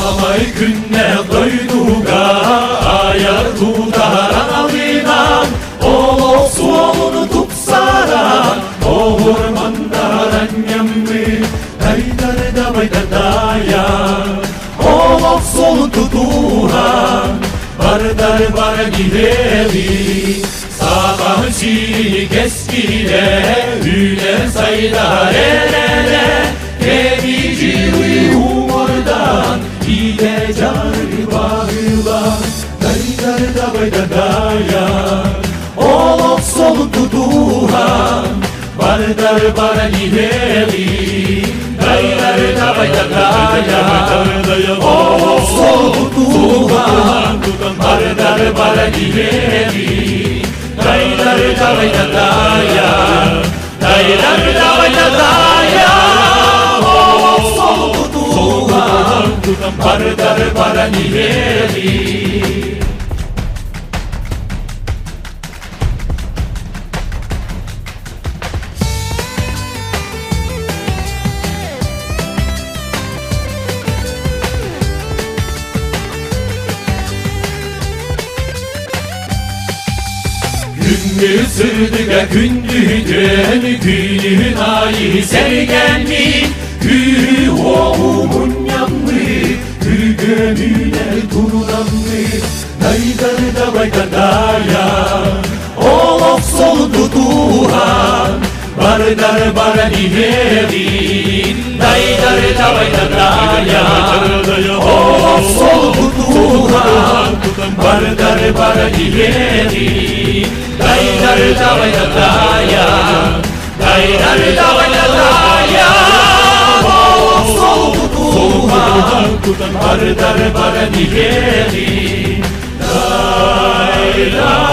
Аламай күннээх дойдуга айар тутар аналынан олох суолун тупсаран оһур мандаран ньаммы дайдар дабайдадая олох суолун тутуһан бардар баран иһэбит Сахам сири кэскилэ үүнэн сайдар эрэлэ кэбижири уҥуордан идэ дьары баһыла дайдар дабайдадая олох солун тутуһан бардар баран иһэбит дайдар дабайдадая олох солун тутуһан бардар баран иһэбит дайдар дабайдадая дайдар дабайдадая олох солун тутуһан бардар баран иһэбит. Күндү сырдыга күндүтүөн күнүн айы сэргэммит күүһү-уоҕу мунньаммыт күргөмүнэр турунаммыт дайдар дабайдадая олох солун тутуһан бардар баран иһэбит дайдар дабайдадая олох солун тутуһан бардар баран иһэбит дайдар дабайдадая дайдар дабайдадая олох солун тутуһан бардар баран иһэбит дай дай.